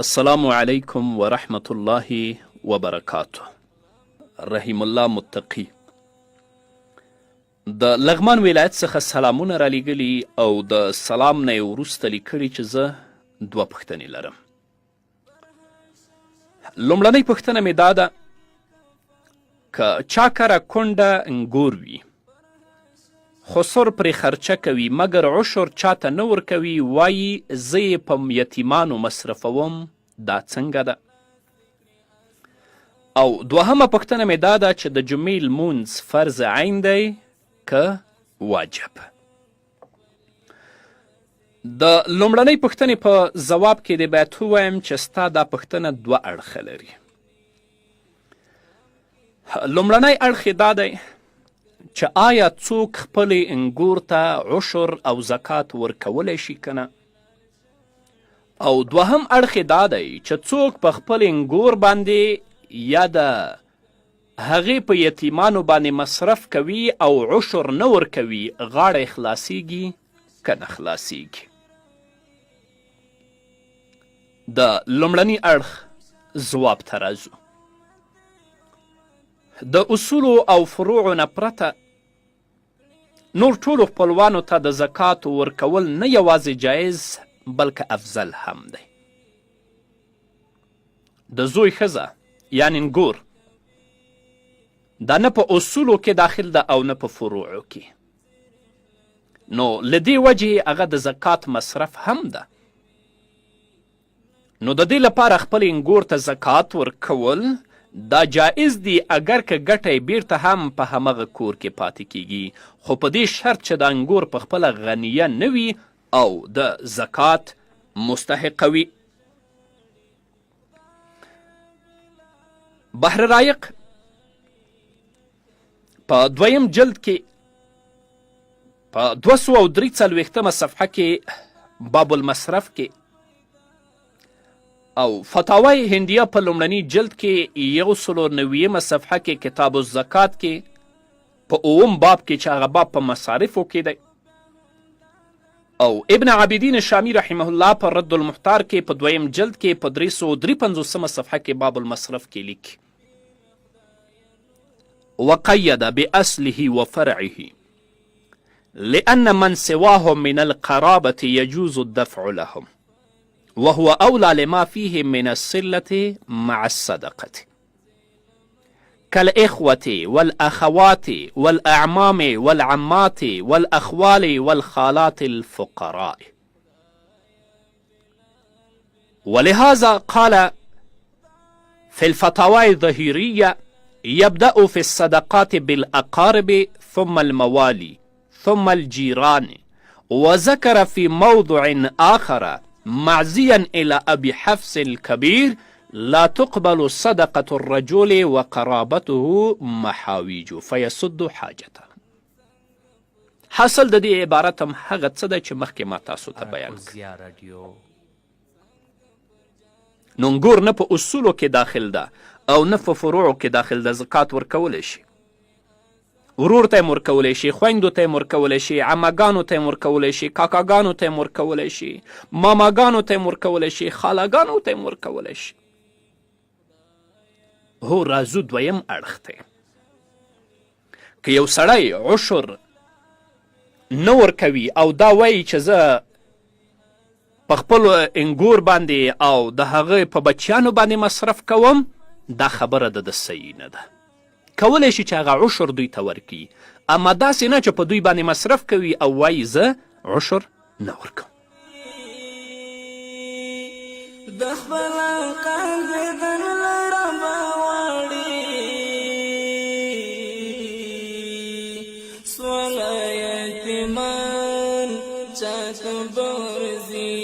السلام علیکم ورحمت الله وبرکاته. رحیم الله متقی د لغمان ولایت څخه سلامونه رالیږلي او د سلام نه یې وروسته لیکلي چې زه دوه پوښتنې لرم. لومړنۍ پوښتنه مې دا ده که چا کره کونډه انګور وي، خسر پرې خرچه کوي، مګر عشر چاته نه ورکوي، وایي زه یې په یتیمانو مصرفوم، دا څنګه ده؟ او دوهمه پوښتنه مې دا ده چې د جمعې لمونځ فرض عین دی که واجب؟ د لومړنۍ پوښتنې په ځواب کې دې باید ووایم چې ستا دا پوښتنه دوه اړخه لري. لومړنی اړخ یې دا دی چې آیا څوک خپلې انګور ته عشر او زکات ورکولی شي که نه؟ او دوهم اړخ یې دا دی چې څوک په خپل انګور باندې یا د هغې په یتیمانو باندې مصرف کوي او عشر نه ورکوي، غاړه یې خلاصیږي که نه خلاصیږي؟ د لومړني اړخ ځواب ته راځو. د اصولو او فروعو نه پرته نور ټولو خپلوانو ته د زکات ورکول نه یوازې جایز بلکه افضل هم دی. د زوی ښځه یعنې نګور دا نه په اصولو کې داخل ده او نه په فروعو کې، نو له دې وجې هغه د زکات مصرف هم ده. نو د دې لپاره خپل انګور ته زکات ورکول دا جایز دي، اګر که ګټه یې بیرته هم په همغه کور کې پاتې کیږي، خو په دې شرط چې دا انګور په خپله غنیه نه وي او د زکات مستحقه وي. بحر رایق په دویم جلد کې په 243مه صفحه کې باب المصرف کې او فتاوی هندیه په لومړني جلد کې 190مه صفحه کې کتاب الزکات کې په اووم باب کې چې هغه باب په مصارفو کې دی، او ابن عابدین شامی رحمه الله په رد المحتار کې په دویم جلد کې په 353مه صفحه کې باب المصرف کې لیکي: وقید بأصله وفرعه لأن من سواه من القرابة يجوز الدفع لهم وهو أولى لما فيه من الصلة مع الصدقة كالإخوة والأخوات والأعمام والعمات والأخوال والخالات الفقراء. ولهذا قال في الفتاوى الظهيرية: يبدأ في الصدقات بالأقارب ثم الموالي ثم الجيران. وذكر في موضع آخر معزيا إلى أبي حفص الكبير: لا تقبل صدقة الرجل وقرابته محاويج فيسد حاجته. حاصل د دې عبارت هم هغه څه دی چې مخکې ما تاسو ته بیان کړ. نو انګور نه په اصولو کې داخل ده او نه په فروعو کې داخل ده، زکات ورکولی شي، ورور ته یې ورکولی شي، خویندو ته یې ورکولی شي، عمهګانو ته یې ورکولی شي، کاکاګانو ته یې ورکولی شي، ماماګانو ته یې ورکولی شي، خالاګانو ته یې ورکولی شي. هو، راځو دویم اړخ ته. که یو سړی عشر نه ورکوي او دا وایي چې زه په خپل انګور باندې او د هغه په بچیانو باندې مصرف کوم، دا خبره د ده صحیح نه ده. کولی شي چې هغه عشر دوی ته ورکړي، اما داسې نه چې په دوی باندې مصرف کوي او وایي زه عشر نه ورکوم. د خپل قلب دن لرم واړي سوال یتیمان چاته برزي،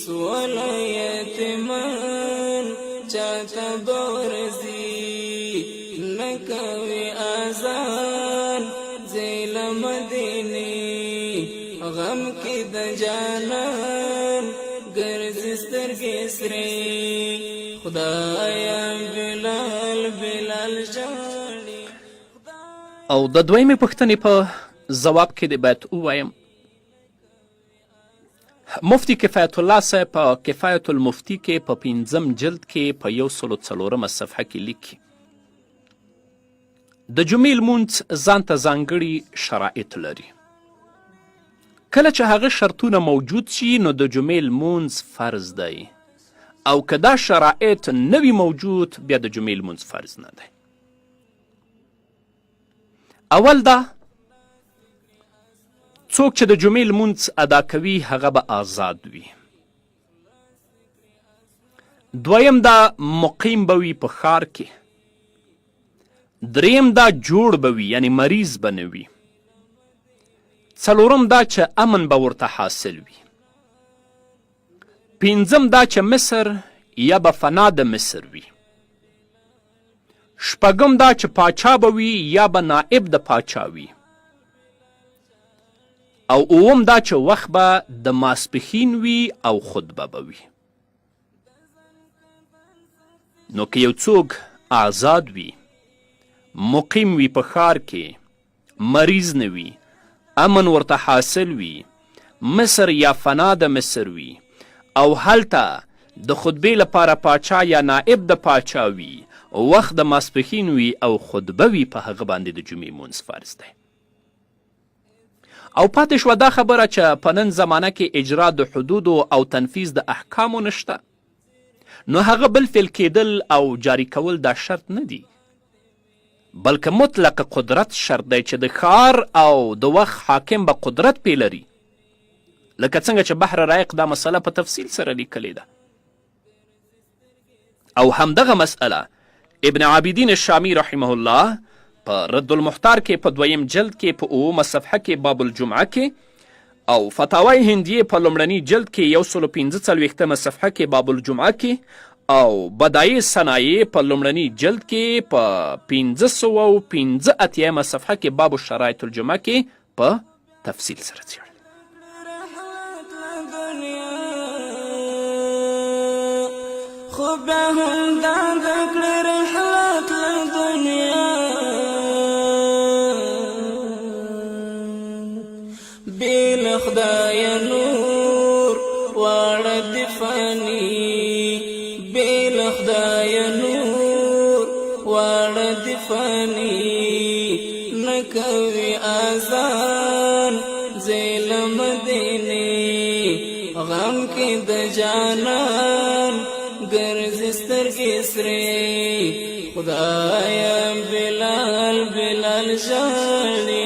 سوال یتیمان چاته برزي، نکوي اذان زیل مدینی، غم کې د جانان ګرځي سترګې سرې، خدایا بلال بلال ژاړي. او د دویمې پوښتنې په ځواب کې دې باید ووایم مفتي کفایت الله صاحب په کفایت المفتي کې په پنځم جلد کې په 104مه صفحه کې لیکي: د جمعې لمونځ ځان ته ځانګړي شرایط لري. کله چې هغه شرطونه موجود شي نو د جمعې لمونځ فرض دی، او که دا شرایط نه وي موجود بیا د جمعې لمونځ فرض نه دی. اول دا، څوک چې د جمعې لمونځ ادا کوي هغه به آزاد وي. دویم دا، مقیم به وي په ښار کې. دریم دا، جوړ به وي، یعنی مریض به نه وي. څلورم دا چې امن به ورته حاصل وي. پنځم دا چې مصر یا به فنا د مصر وي. شپږم دا چې پاچا به وي یا به نائب د پاچا وي. او اووم دا چې وخت به د ماسپښین وي او خطبه به وي. نو که یو څوک آزاد وي، مقیم وي په ښار کې، مریض نه وي، امن ورته حاصل وي، مصر یا فنا د مصر وي، او هلته د خطبې لپاره پاچا یا نائب د پاچا وي، وخت د ماسپښین وي او خطبه وي، په هغه باندې د جمعې مونځ فرض دی. او پاتې شوه دا خبره چې په نن زمانه کې اجرا د حدودو او تنفیذ د احکامو نشته، نو هغه بل فعل کېدل او جاری کول دا شرط نه دي، بلکې مطلق قدرت شرط دی چې د ښار او د وخت حاکم به قدرت پې لري، لکه څنګه چې بحر رایق دا مسله په تفصیل سره لیکلې ده. او همدغه مسئله ابن عابدین الشامی رحمه الله په رد المحتار کې په دویم جلد کې په اوومه صفحه کې باب الجمعه کې، او فتاوی هندیه په لومړني جلد کې 145مه صفحه کې باب الجمعه کې، او بدایع صنایع په لومړني جلد کې په 585مه صفحه کې باب شرایط الجمعه کې په تفصیل سره څېړلی. خو بیا هم دا د کړې رحلت له دنیا، بې له خدایه نور واړه دي فاني، بې له خدایه نور واړه دي فاني. نه کوي اذان ځې له مدینې، غم کې د جانان ګرځي سترګې سرې. خدایا بلال بلال ژاړي.